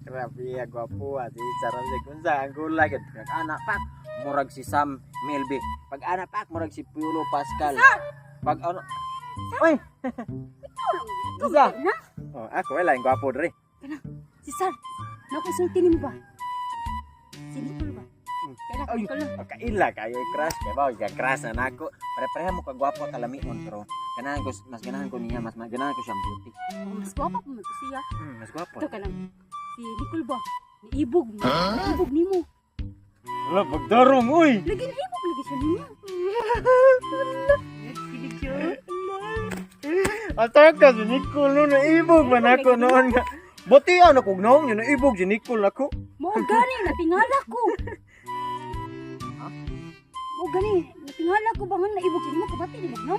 Grabe, gwapo ah. Si Sarah si Kunsa, ang gulay. Pag anak pak, murag si Sam Melby. Pag anak pak, murag si Piolo Pascal. Pag ano. Uy! Unsa? Na? Oh, ako wala yung gwapo dre. Si Sar, nakonsulti nimo ba? Si Nicole ba? Kaya Ay, Nicole na. Kaila kayo crush kay ba ka crush na nako. Pare-pareha mo kagwapo kalamion pero ganahan ko, mas ganahan ko niya, mas ganahan ko siyang beauty. Oh, mas gwapa pa man to siya. Mas gwapo. Ito ka lang. Si Nicole ba? Naibog. Naibog nimo. Wala pagdarong uy. Lagi naibog lagi siya nimo. Kilig siya. Ataka si Nicole no, naibog man ako noon nga. Buti ano kog naong yun naibog si Nicole ako. Mao gani natingala ko. Mao gani natingala ko ba nga naibog siya nimo kabati nimo no?